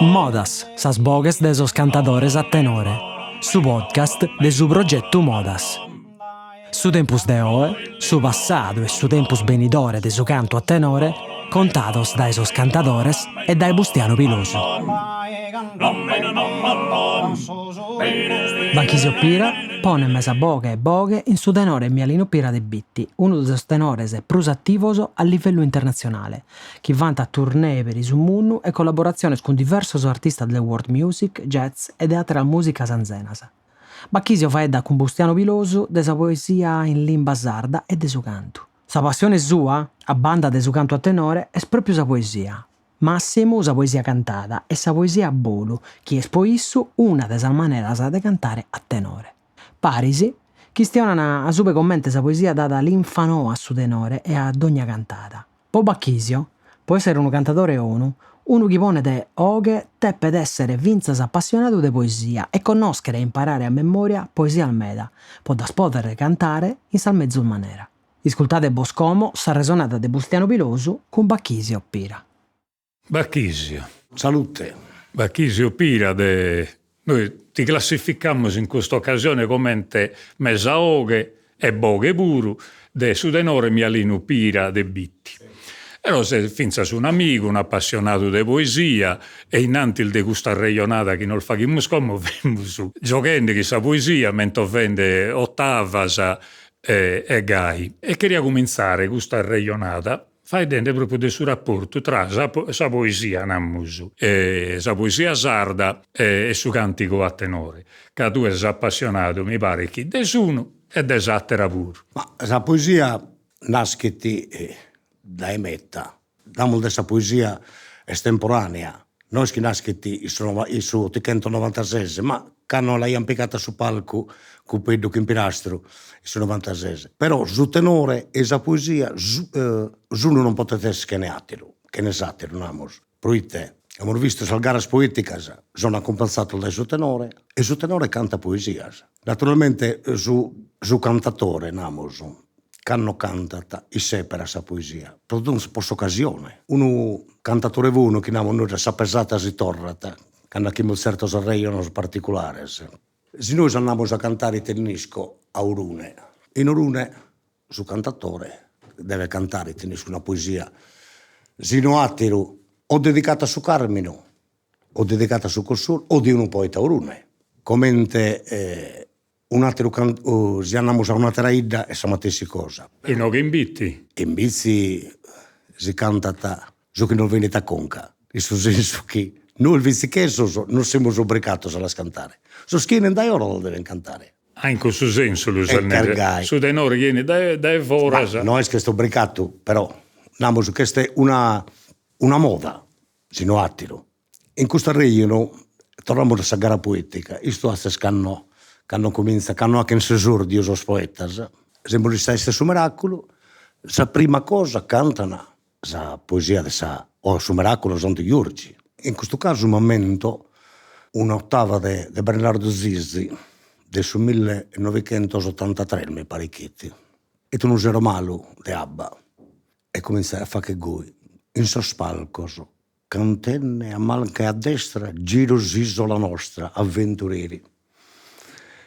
Modas, sas boghes de sos cantadores a tenore, su podcast de su progetu Modas. Su tempus de oe, su passadu e su tempus benidore de su cantu a tenore contados dae sos cantadores e dae Bustianu Pilosu. Bachisio Pira ponet mesa boghe e boghe in su tenore Mialinu Pira de Bitti, unu de sos tenores prus ativos a livellu internatzionale, chi vantat tournée peri su mundu e collaboratziones cun diversos artistas de world music, jazz e de àteras mùsicas anzenas. Bachisio faeddat cun Bustianu Pilosu de sa poesia in limba sarda e de su cantu. Sa passione sua, a banda de su cantu a tenore, est pròpiu sa poesia. Màssimu sa poesia cantada e sa poesia a bolu, chi est po issu una de sas maneras de cantare a tenore. Paris, chistionan a subra 'e comente sa poesia dat linfa noa a su tenore e a dogna cantada. Po Bachisio, po èssere unu cantadore 'onu, unu chi ponet 'oghe depet èssere fintzas apassionadu de poesia e connòschere e imparare a memòria poesias meda, po ddas pòdere cantare in sa mezus manera. Iscultade bos como s'arresonada de Bustianu Pilosu cun Bachisio Pira. Bachisio. Salute. Bachisio Pira de Nois ti classificamus in custa ocasione comente mesa 'oghe e boghe puru de su tenore Mialinu Pira de Bitti. Però ses fintzas un'amigu, un'apassionadu de poesia e innantis de custa arrejonada chi nos faghimus como fimus gioghende chin sa poesia, mentovende otavas e gai. E cheria cumintzare custa arrejonada Faeddende propriu de su raportu tra sa sa poesia, namus, sa poesia sarda e su cantigu a tenore, ca tue ses apassionadu, mi paret chi de s'unu e de s'atera puru. Ma sa poesia naschit dae meta, namus de sa poesia estemporanea, no est chi naschit in su in su otichentonovantases, ma cando l'aian pigada a su palcu Cupeddu chin Pirastru in su novantases, però su tenore e sa poesia s'unu non potet esser chene atteru, chene s'atteru namus, proite amus bistu sas garas poeticas sun acumpanzados dae su tenore e su tenore cantat poesias, naturalmente su su cantatore namus cando cantat isseperat sa poesia pro pro s'occasione, unu cantatore bonu chi namus nois a sa pesada si torrat cando 'achimus tzertos arrejonos particulares Si nois andamus a cantare ite nd'isco a Orune, in Orune su cantatore devet cantare ite nd'isco una poesia, si no atteru o dedicata a su Carminu o dedicata a su Cossolu o de unu poeta Orune, comente un'atteru si andamus a un'attera 'idda est sa matessi cosa. Inoghe in Bitti? In Bitzi si cantat su chi nos benit a conca, in su sensu chi nois bitzichesos non semus obrigados a las cantare, sos chi 'enen dae 'ora las deven cantare. Ah, in cussu sensu lu ses nende, su tenore chi 'enit dae dae foras. Ma no est chi est obrigadu, però namus chi est una una moda, si no atteru. In custu arrejonu torramus a sa gara poetica, istu est cando cando cominzat, cando 'achen s'esordiu sos poetas, semus in sa 'esta 'e su miraculu, sa prima cosa cantan sa poesia de sa o su miraculu 'e Santu Giorgi. In custu casu m'ammento un'ottava de de Bernardu Zizi de su millenovichentosottantatres mi paret chi 'it, 'it unu sero malu de abba e cominzaiat a fagher goi, in sos palcos cantende a manca e a destra giro s'isola nostra avventureri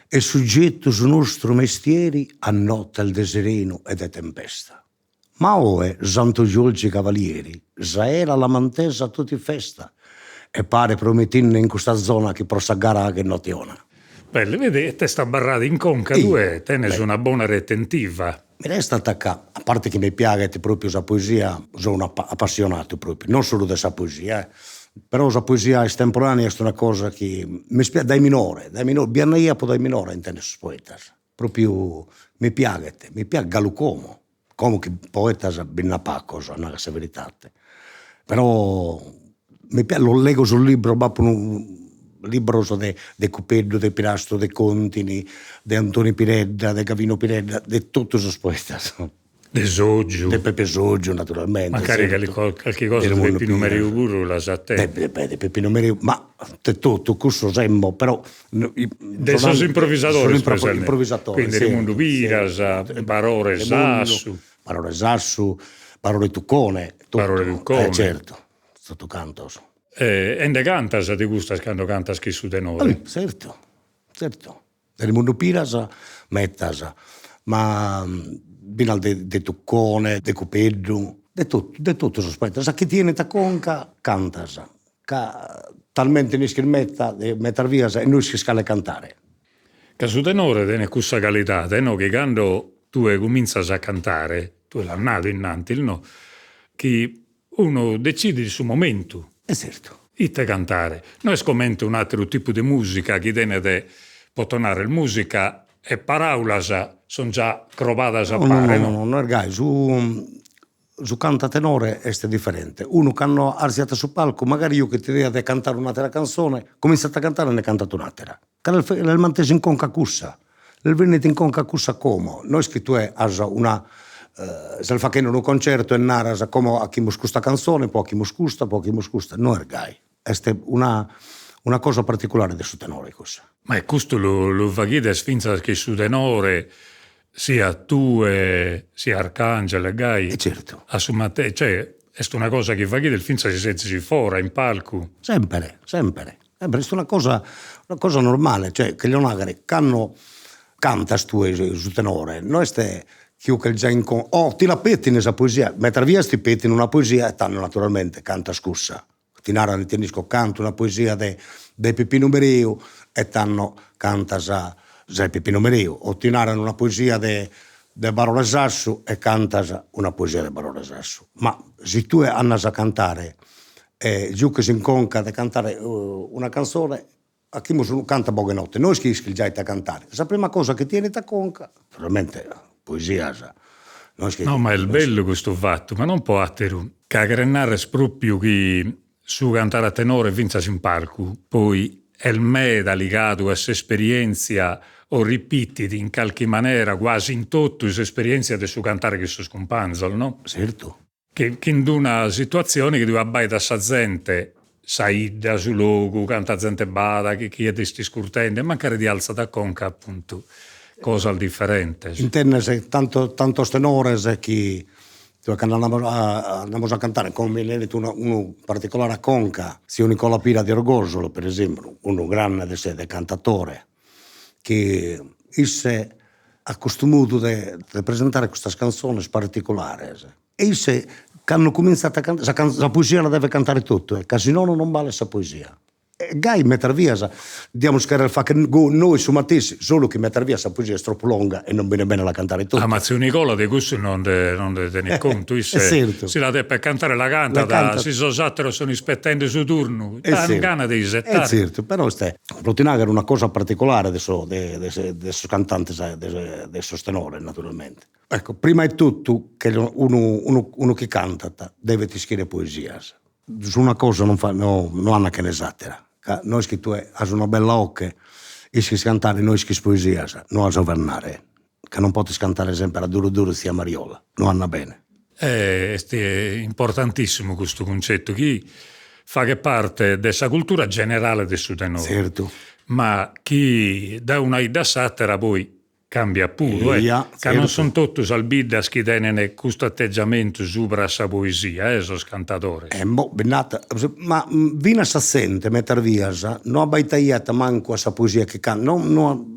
e suggettu su nostru mestieri a nottes de serenu e de tempesta. Ma oe Santu Giorgi Cavalieri s'aera l'at mantesa totu in festa e paret promitinde in custa zona chi pro sa gara 'aghet notte 'ona. Bellu, vedi, t'est abarradu in conca, tue tenes una bona retentiva. Mi restat ca, a parte chi mi piaghet propriu sa poesia, so unu appassionadu propriu, non solu de sa poesia, però sa poesia estemporanea est una cosa chi mi piaghet dae minore, dae minore, bi andaiapo dae minore a intender sos poetas Propriu mi piaghet, mi piaghet galu como, como chi poetas bi nd'at pacos, a narrer sa veridade, però mi piaghet, los lego sos libros, b'apo unu libros de de Cupeddu, de Pirastru, de Contini, de Antoni Piredda, de Gavino Piredda, de totu sos poetas. De Sotgiu. De Pepe Sotgiu naturalmente. Mancari calchi cosa de Peppinu Mereu puru l'as a tenner. De Peppinu Mereu, ma de totu cussos emmo, però. De sos improvisadores, improvisadores, quindi Remundu Piras, Barore Sassu. Barore Sassu, Barore Tucone. Barore Tuccone. Eh certu, totu cantos. E nde cantas de custas cando cantas chin su tenore? Zertu, zertu. De Remundu Piras metas, ma finas de de Tuccone, de Cubeddu, de totu, de totu sos poetas, sa chi ti 'enit a conca cantas, ca talmente nd'ischis meta, metas bias e no ischis cale cantare. Ca su tenore tenet cussa calidade, no, chi cando tue cumintzas a cantare, tue l'as nadu innantis, no, chi unu detzidit su momentu. E zertu. Ite cantare. No est comente un'ateru tipu de musica chi tenet, poto narrer, musica e paraulas son già crobadas a pare, no? No, no, no est gai, su Su cantu a tenore est diferente, unu cando artziat a su palcu magari juchet idea de cantare un'atera cantzone, comintzat a cantare e nde cantat un'atera, ca l'est mantesa in conca cussa, l'est bennida in conca cussa como, no est chi tue as una ses fachende unu concertu e naras como 'achimus custa cantzone, poi 'achimus custa, poi 'achimus custa, no est gai, est una una cosa particulare de su tenore cussa. Ma e custu lu lu faghides fintzas chi su tenore siat tue, siat Arcangelo e gai. E certu. A su matessi, cioè est una cosa chi faghides fintzas si sezis fora in palcu. Sempre, sempre, sempre, est una cosa una cosa normale, cioè cherio narrer, cando cantas tue su tenore no est chi 'uches già in conca, o ti la petin sa poesia, medas bias ti petin una poesia e tando naturalmente cantas cussa Ti naran, ite nd'isco, canta una poesia de de Pipinu Mereu e tando cantas sa 'e Pipinu Mereu, o ti naran una poesia de de Barore Sassu e cantas una poesia de Barore Sassu. Ma si tue andas a cantare e giughes in conca de cantare una canzone, 'achimus unu canta boghe 'e notte, no est chi ischis già ite cantare, sa prima cosa chi ti 'enit a conca, naturalmente poesias, no est chi. No, ma est bellu custu fatu, ma non po ateru, ca cheret narrer propriu chi su cantare a tenore fintzas in palcu poi est meda ligadu a s'esperientzia o ripitit in calchi manera quasi in totu s'esperientzia de su cantare chin sos cumpanzos, no? Zertu. Chi in d'una situatzione chi tue abbaidas sa zente, sa 'idda, su logu, canta zente b'at, chi chie t'est iscurtende, mancari ti alzat a conca apuntu cosas diferentes. Intendes tantos tantos tenores chi tue cando andamus andamus a cantare, como mi nd'enit unu unu particolare a conca, tziu Nicola Pira de Orgosolo per esempru, unu grande de de cantatore, chi isse at custu modu de de presentare custas cantzones particulares e isse cando cuminzat a cantare, sa sa poesia la devet cantare totu e ca si nono non balet sa poesia. E gai medas bias diamus cherrer fagher nois su matessi, solu chi medas bias sa poesia est tropu longa e non benit bene a la cantare totu. Ah ma tziu Nicola de cussu non nde non nde tenet contu, isse si la depet cantare la cantat, si sos ateros sun ispettende su turnu an gana de isettare. E zertu, però est pro ti narrer una cosa particolare de so de de sos cantantes de sos tenores naturalmente. Ecco, prima 'e totu che unu unu unu chi cantat devet ischire poesias, s'una cosa non fa no no andat chene s'atera, ca no est chi tue as una bella 'oche, ischis cantare e no ischis poesias, no as a ue andare, ca non podes cantare sempre a duru duru tzia Mariola, no andat bene. Est importantissimu custu cuncettu chi faghet parte de sa cultura generale de su tenore. Zertu. Ma chi dae una 'idda a s'attera poi cambiat puru, eh, ca non sunt totu sas biddas chi tenent custu ateggiamentu subra sa poesia, eh, sos cantadores. E boh, bi nd'at, ma finas sa zente medas bias no abbaidaiat mancu a sa poesia chi can no no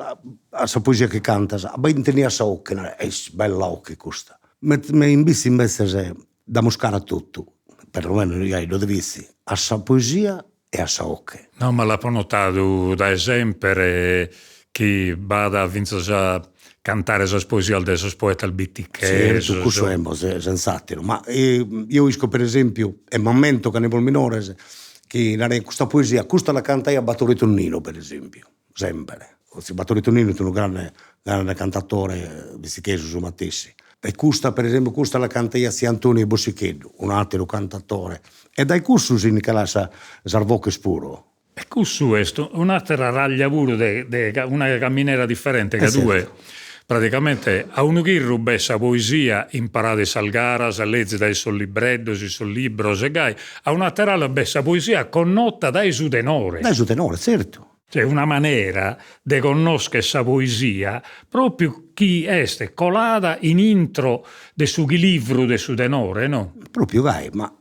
a sa poesia chi cantas, intendiat sa 'oche, naraiat, est bella 'oche custa. Me in Bitzi imbetzes damus cara a totu, perlomeno gai ddu de a sa poesia e a sa 'oche. No, ma l'apo notadu dae semper chi b'at fintzas a cantare sas poesias de sos poetas bitichesos. Tzertu, cussu emmo, senz'atteru, ma eo isco per esempiu, e m'ammento cando fimus minores, chi naraian custa poesia, custa la cantaiat Batore Tonnino per esempiu, sempre, Batore Tonnino fit unu grande grande cantatore bitzichesu su matessi, e custa per esempiu custa la cantaiat tziu Antoni 'e Bossicheddu, un'atteru cantatore, e dae cussu si ndi calant sas voches puru. E cussu est un'atera raglia puru de de una caminera diferente ca tue praticamente a unu chirru b'est sa poesia imparada in sas garas, lezida in sos libreddos, in sos libros e gai, a un'ater'ala b'est sa poesia connota dae su tenore. Dae su tenore, tzertu. Cioè una manera de connoscher sa poesia propriu chi est colada in intro de su chilivru de su tenore, no? Propriu gai, ma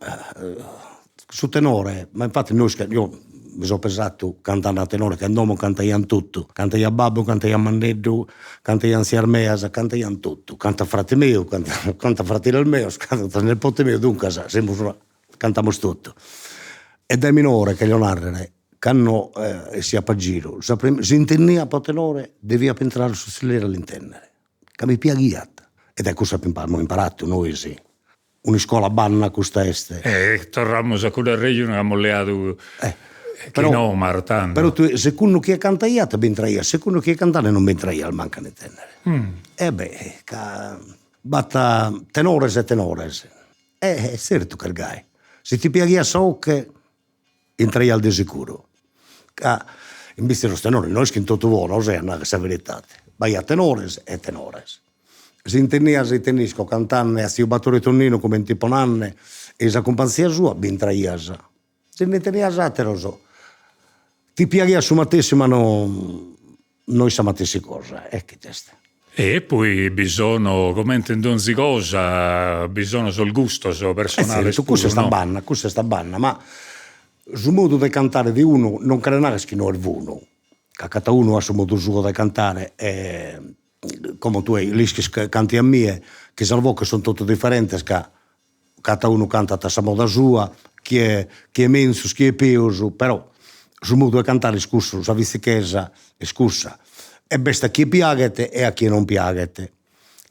su tenore, ma infatti nois io mi so pesatu cantande a tenore, ca in domo cantaian totu, cantaiat babbu, cantaiat manneddu, cantaian tzias meas, cantaian totu, cantat frate meu, cantant fradiles meos, cantat nepote meu, duncas semus una, cantamus totu. E dae minore, cherjo narrer, cando essiapo a giru, sa prima, si intendiapo a tenore deviapo intrare a su tzilleri a l'intendere, ca mi piaghiat, e dae cussu apo amus imparatu nois Un'iscola manna custa est. E torramus a cuddu arrejonu chi amus leadu chin Omar tando. Però tue segundu chie cantaiat b'intraias, segundu chie cantaiat non b'intraias mancu a l'intendere. E beh, ca b'at tenores e tenores. E tzertu ch'est gai, si ti piaghiat sa 'oche intraias de sicuru, ca imbetze sos tenores no est chi in totu bonos, a narrer sa veridade, b'aiat tenores e tenores. Si intendias ite nd'isco cantande a tziu Batore Tonnino comente po nande e sa cumpanzia sua b'intraias, si nd'intendias ateros ti piaghiat su matessi ma no no est sa matessi cosa, ecco it'est. E poi bi sono, comente in donzi cosa, bi sono sos gustos personales puru, no? Cussa est a banda, cussa est a banda, ma su modu de cantare de unu non cheret narrer chi no est bonu, ca cada unu at su modu suo de cantare e como tue l'ischis cantu a mie chi sas boghes sun totu diferentes ca cada unu cantat a sa moda sua, chie chie menzus, chie peus, però su modu 'e cantare est cussu, sa vitzichesa est cussa, e b'est a chie piaghet e a chie non piaghet,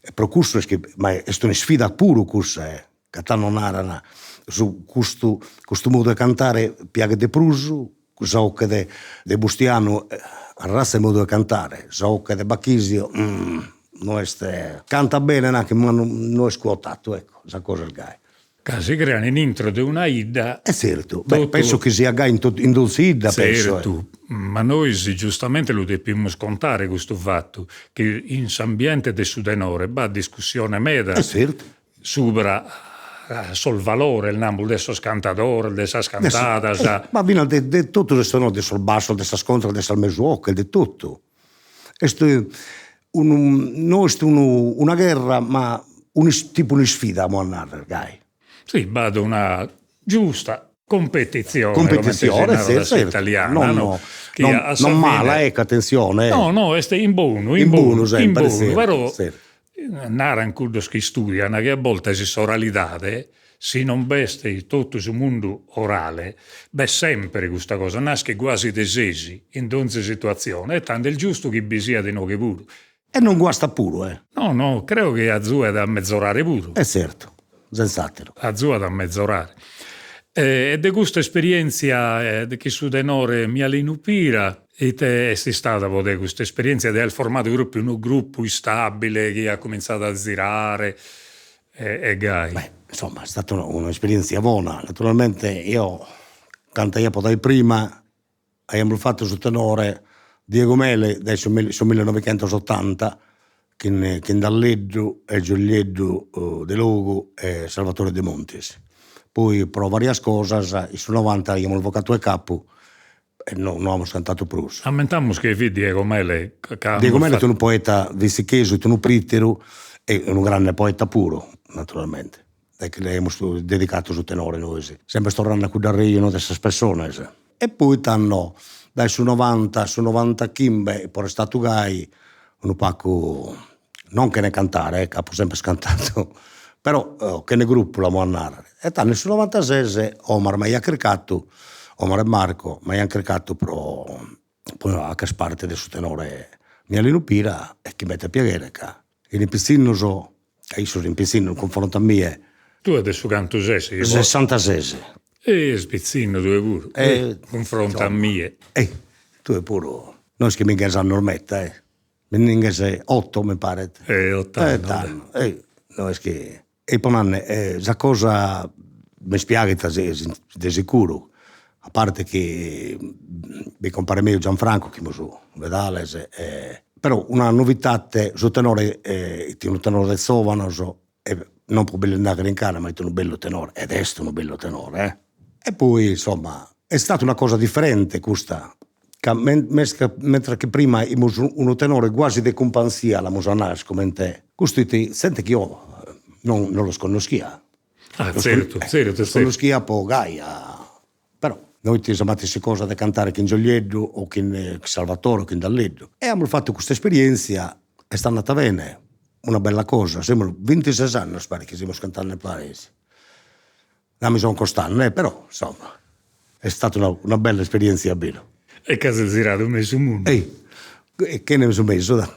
e pro cussu est chi, ma est un'isfida puru cussa e, ca tando naran su custu custu modu 'e cantare piaghet de prus, sa 'oche de de Bustianu arratza 'e modu 'e cantare, sa 'oche de Bachisio no est, cantat bene nachi ma no est quotato, ecco, sa cosa est gai. Ca si crean in intro de una 'idda. E tzertu, beh, penso chi siat gai in totu in donzi 'idda, penso. Tzertu, ma nois giustamente lu depimus contare custu fatu, chi in s'ambiente de su tenore b'at discussione meda. E tzertu. Subra sos valores, namus, de sos cantadores, de sas cantadas. Ma finas de de totu sos tenores, de sos bassos, de sas contras, de sas mesu 'oches, de totu. Est unu no est unu una gherra ma unu tipu un'isfida amus a narrer gai. Si b'at una giusta competitzione, competitzione comente si narat a s'italiana, no, no, non mala ecco atentzione. No no est in bonu, in bonu sempre, in bonu, però naran cuddos chi istudian chi a boltas in s'oralidade si non b'est totu su mundu orale b'est sempre custa cosa, naschit guasi de sesi in donzi situatzione e tando est giustu chi bi siat inoghe puru. E non guastat puru eh. No no, creo chi azuet a mezorare puru. E tzertu, senz'atteru. Azuat a mezorare. E de custa esperientzia chin su tenore Mialinu Pira, ite est istada po te custa esperientzia de aer formadu propriu unu gruppu istabile chi at comintzadu a zirare e gai? Beh, insomma, est stata un'esperientzia bona, naturalmente eo cantaiapo dae prima Aiamus fatu su tenore Diegu Mele dae su su millenovichentosotanta chin chin Dalleddu e Giulieddu Delogu e Salvatore Demontis. Poi pro varias cosas in su novanta aiamus bocatu 'e capu e no no amus cantatu prus. Ammentamus chie fit Diego Mele ca Diego Mele est unu poeta vitzichesu, est unu priteru e unu grande poeta puru, naturalmente. E chi l'aiamus dedicatu su tenore nois, sempre torrende a cuddu arrejonu de sas pessones. E poi tando dae su novanta a su novantachimbe apo restatu gai unu pagu, non chene cantare ca apo sempre cantadu, però chene gruppu l'amus a narrer. E tando in su novantases Omar m'aiat chircatu, Omar e Marco m'aian chircatu pro pro 'acher parte de su tenore Mialinu Pira e chin meta piaghere ca fin pitzinnos, ca issos fin pitzinnos cunfronte a mie. Tue de su cantu ses? Sessantases. E ses pitzinnu tue puru, cunfronte a mie. E tue puru, no est chi minghes annos meta eh, mi nd'inghes otto mi paret. E ott'annos. E no est chi E po narrer, sa cosa m'est piaghida de sicuru, a parte chi bi compare meu Gianfranco chi fimus fedales e però una novidade su tenore fit unu tenore de zovanos e non pro bi lis narrer in cara ma fit unu bellu tenore ed est unu bellu tenore e poi insomma est stata una cosa differente custa. Ca mentre chi prima 'imus unu tenore guasi de cumpanzia, l'amus a narrer comente, custu 'it zente chi eo non non los connoschia. Ah zertu, zertu, Los connoschia po gai, però no 'it sa matessi cosa de cantare chin Gioglieddu o chin Salvatore o chin Dalleddu. E amus fatu custa esperienzia, est andata bene, una bella cosa, semus bintises annos paret chi semus cantende paris Già mi son costande, però insomma est stata una una bella esperienzia a beru. E ca ses ziradu mesu mundu. Ei, e chene su mesu da.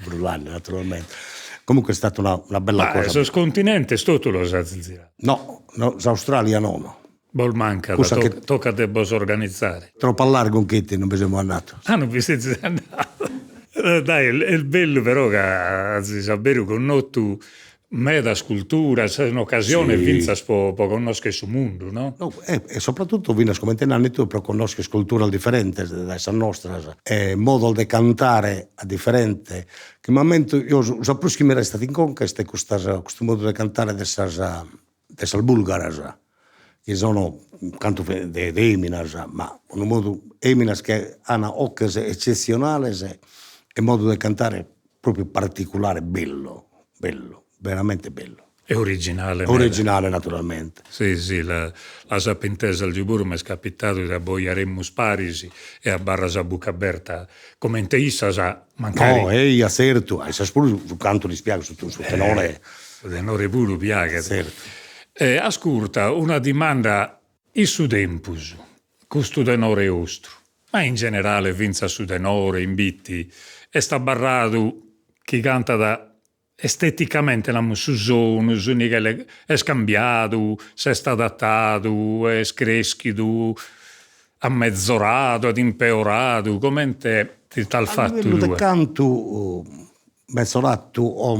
Brullande naturalmente. Comunque est stata una una bella cosa. Ma sos continentes totu los azis zirados? No, no, s'Australia nono. Bos mancat, Cussa che tocat de bos organizare. Troppu a largu nch'it, non bi semus andados. Ah, non bi sezis andados. Dai, est bellu però ca azis aberu connotu medas culturas, est un'ocasione fintzas po po connoscher su mundu, no? No, e soprattutto finas comente nande tue pro connoscher culturas diferentes dae sas nostras e modos de cantare a diferente, chi m'ammento eo sa prus chi mi restat in conca est custas custu modu de cantare de sas de sas bulgaras, chi sono cantu de de eminas, ma unu modu eminas chi an 'oches eccetzionales e modu de cantare propriu particulare bellu, bellu, veramente bellu. E originale meda. Originale naturalmente. Si si, las apo intesas deo puru, m'est capitadu de abbojaremus paris e abarras a buca aberta comente issas, mancari. No, eia, tzertu, a issas puru su cantu lis piaghet, su su tenore. Su tenore puru piaghet. Tzertu. E ascurta, una dimanda, in su tempus, custu tenore 'ostru, ma in generale fintzas su tenore in Bitti, est abarradu chi cantat esteticamente namus su sonu, su nighele est cambiadu, s'est adatadu, est creschidu, at mezoradu, at impeoradu, comente ti t'as fatu tue? A livellu de cantu mezoratu o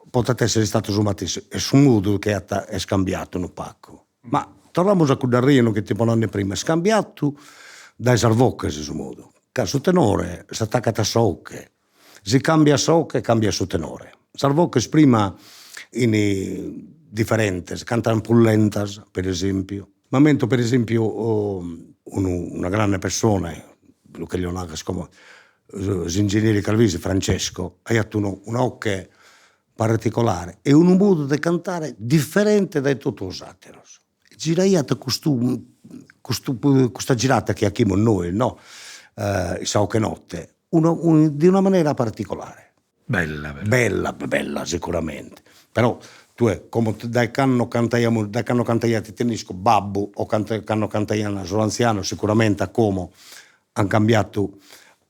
potet essere istadu su matessi, est su modu chi at est cambiadu unu pagu, ma torramus a cuddu arrejonu chi ti fio nande prima, est cambiadu dae sas voches su modu, ca su tenore s'atacat a sa 'oche, Si cambiat sa 'oche cambiat su tenore. Sas voches prima 'ini diferentes, cantan prus lentas, per esempiu. M'ammento per esempiu unu una grande pessone, lu cherjo narrer como, s'ingegneri Calvisi, Francesco, aiat unu una 'oche particolare e unu modu de cantare diferente dae totu sos ateros. Giraiat custu custu custa girata chi 'achimus nois no, in sa 'oche 'e notte, unu de una manera particolare. Bella però. Bella, bella sicuramente, però tue como dae cando cantaiamus, dae cando cantaiat ite nd'isco babbu o cando cantaian sos anzianos sicuramente a como an cambiatu,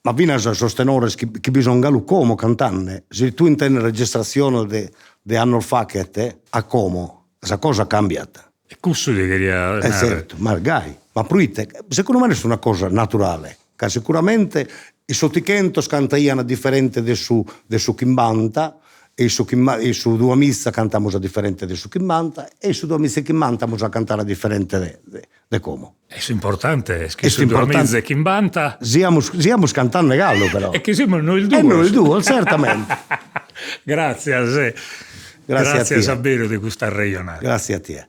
ma finas sos tenores chi chi bi son galu como cantande, si tue intendes registratziones de de annos faghet a como sa cosa cambiat. E cussu ti cheria narrer. E tzertu, ma gai, ma proite, segundu mene est una cosa naturale, ca sicuramente in s'otichentos cantaian diferente de su de su chimbanta e in su in su duamiza cantamus a diferente de su chimbanta e in su duamiza e chimbanta amus a cantare a diferente de de de como. E s'importante est chi su duamiza e chimbanta. Siamus siamus cantande galu però. E chi semus nois duos. E nois duos, certamente. Gratzias. Gratzias a beru de custa arrejonada. Gratzias a tie.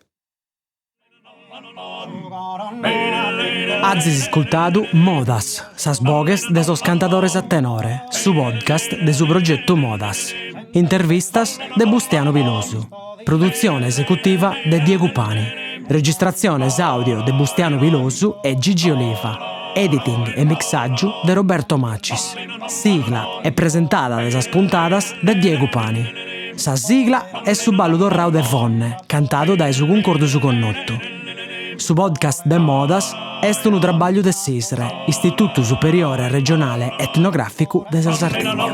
Azis iscultadu Modas, sas boghes de sos cantadores a tenore, su podcast de su progetu Modas. Intervistas de Bustianu Pilosu. Produtzione esecutiva de Diegu Pani. Registratziones àudio de Bustianu Pilosu e Gigi Oliva. Editing e mixàgiu de Roberto Macis. Sigla e presentada de sas puntadas de Diegu Pani. Sa sigla est su ballu torrau de Fonne, cantadu dae su Cuncordu Su Connotu. Su podcast de Modas est unu trabagliu de s'ISRE, Istitutu Superiore Regionale Etnogràficu de sa Sardigna.